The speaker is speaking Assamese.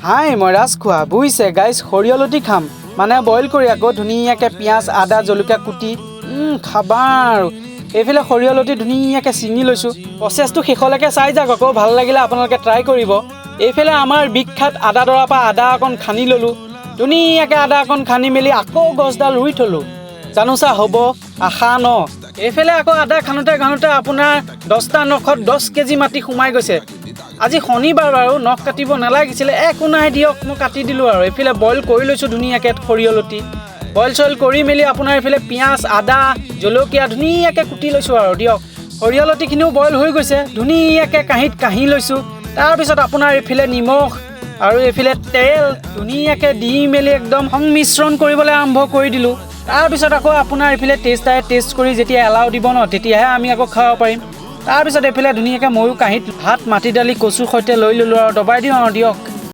হাই, মই ৰাজখোৱা। বুজিছে গাইজ, সৰিয়হলতি খাম, মানে বইল কৰি আকৌ ধুনীয়াকৈ পিঁয়াজ, আদা, জলকীয়া কুটি খাবা। আৰু এইফালে সৰিয়হলতি ধুনীয়াকৈ ছিঙি লৈছোঁ। প্ৰচেছটো শেষলৈকে চাই যাওক আকৌ, ভাল লাগিলে আপোনালোকে ট্ৰাই কৰিব। এইফালে আমাৰ বিখ্যাত আদাডৰাৰ পৰা আদা অকণ খান্দি ল'লোঁ। ধুনীয়াকৈ আদা অকণ খান্দি মেলি আকৌ গছডাল ৰুই থ'লোঁ। জানোচা হ'ব আশা ন। এইফালে আকৌ আদা খান্দোতে খান্দোতে আপোনাৰ 10টা নখত 10 কেজি মাটি সোমাই গৈছে। আজি শনিবাৰ বাৰু, নখ কাটিব নালাগিছিলে। একো নাই দিয়ক, মই কাটি দিলোঁ। আৰু এইফালে বইল কৰি লৈছোঁ ধুনীয়াকৈ সৰিয়হলতি। বইল চইল কৰি মেলি আপোনাৰ এইফালে পিঁয়াজ, আদা, জলকীয়া ধুনীয়াকৈ কুটি লৈছোঁ। আৰু দিয়ক, সৰিয়হলতিখিনিও বইল হৈ গৈছে। ধুনীয়াকৈ কাঁহীত কাঁহি লৈছোঁ। তাৰপিছত আপোনাৰ এইফালে নিমখ আৰু এইফালে তেল ধুনীয়াকৈ দি মেলি একদম সংমিশ্ৰণ কৰিবলৈ আৰম্ভ কৰি দিলোঁ। তাৰপিছত আকৌ আপোনাৰ এইফালে টেষ্টাৰে টেষ্ট কৰি যেতিয়া এলাউ দিব ন, তেতিয়াহে আমি আকৌ খাব পাৰিম। তাৰপিছত এইফালে ধুনীয়াকৈ ময়ো কাঁহীত ভাত, মাটি দালি, কচুৰ সৈতে লৈ ল'লোঁ আৰু দবাই দিওঁ। আৰু দিয়ক।